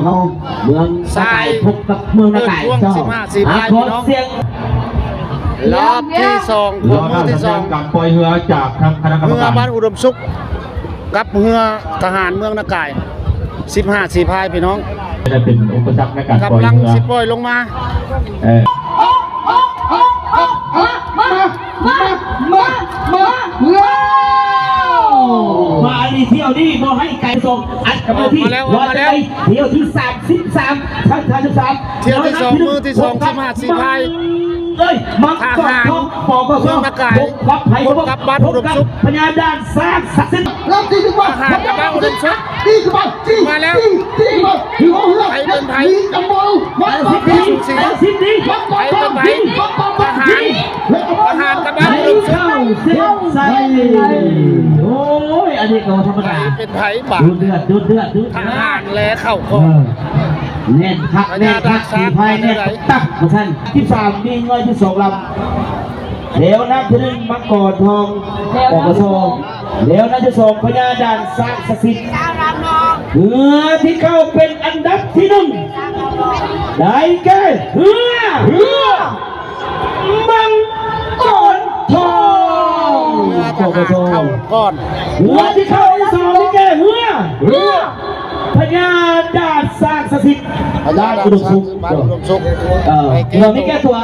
ເຮົາ ເມືອງນາກາຍ ໃສ່ ພົບກັບເມືອງນາກາຍ ເປີດຊ່ວງ ເຈົ້າ ສິບຫ້າ ສີພາຍ ອ່ະ ພີ່ນ້ອງ ຂໍສຽງ ລອບທີສອງຂອງມື້ທີສອງ ການປ່ອຍເຮືອຈາກທາງຄະນະກຳມະການ ເຮືອບ້ານອຸດົມສຸກ ກັບເຮືອທະຫານເມືອງນາກາຍ ສິບຫ້າ ສີພາຍ ພີ່ນ້ອງ ຈະເປັນອຸປະສັກໃນການປ່ອຍເຮືອ ກຳລັງຊິປ່ອຍລົງມາ ເອີ ມາ ມາ ມາ ມາ ມາ ມາ ມາ ອັນນີ້ ທ່ຽວນີ້ບໍ່ໃຫ້ໄກ ສົ່ງອັດກັບມາທີ່ ອອກມາແລ້ວ ອອກມາແລ້ວ ວ່າຈະໄປທ່ຽວທີສາມສິບສາມ ສາມສິບສາມ ທ່ຽວທີສອງ ມື້ທີສອງ ສິບຫ້າ ສີພາຍ ເອີຍ ມັງກອນທອງ ປກສ ເມືອງນາກາຍ ພົບກັບໃຜ ພົບກັບບ້ານອຸດົມສຸກ ພະຍາດ່ານຊ້າງສັກສິດ ທະຫານກັບບ້ານອຸດົມສຸກ ມາແລ້ວ ໃຜເປັນໃຜ ໃຜເປັນໃຜ ໃຜເປັນໃຜ ທະຫານ ທະຫານກັບບ້ານອຸດົມສຸກ ໂອ້ຍ ອັນນີ້ກໍບໍ່ທຳມະດາ ໃຜເປັນໃຜ ບາດ ດູເດືອດ ດູເດືອດ ດູເດືອດ ທະຫານແລເຂົ້າກ່ອນ ເອີ ແໜ້ນຄັກ ແໜ້ນຄັກ ສີພາຍແໜ້ນຕັບ ວ່າຊັ້ນ ສິບສາມ ມີເຮືອຢູ່ສອງລຳ ແຖວນຳທີໜຶ່ງ ມັງກອນທອງ ປກສ ແຖວນຳທີສອງ ພະຍາດ່ານຊ້າງສັກສິດ ເຮືອທີ່ເຂົ້າເປັນອັນດັບທີໜຶ່ງ ໄດ້ແກ່ເຮືອ ເຮືອ ມັງກອນທອງ ເຮືອທະຫານເຂົ້າກ່ອນ ເຮືອທີ່ເຂົ້າອັນທີສອງໄດ້ແກ່ເຮືອ ເຮືອ ພະຍາດ່ານຊ້າງສັກສິດ ພະຍາດ່ານຊ້າງສິດ ບ້ານອຸດົມສຸກ ເອີ ເຮືອມີແກ່ຕົວ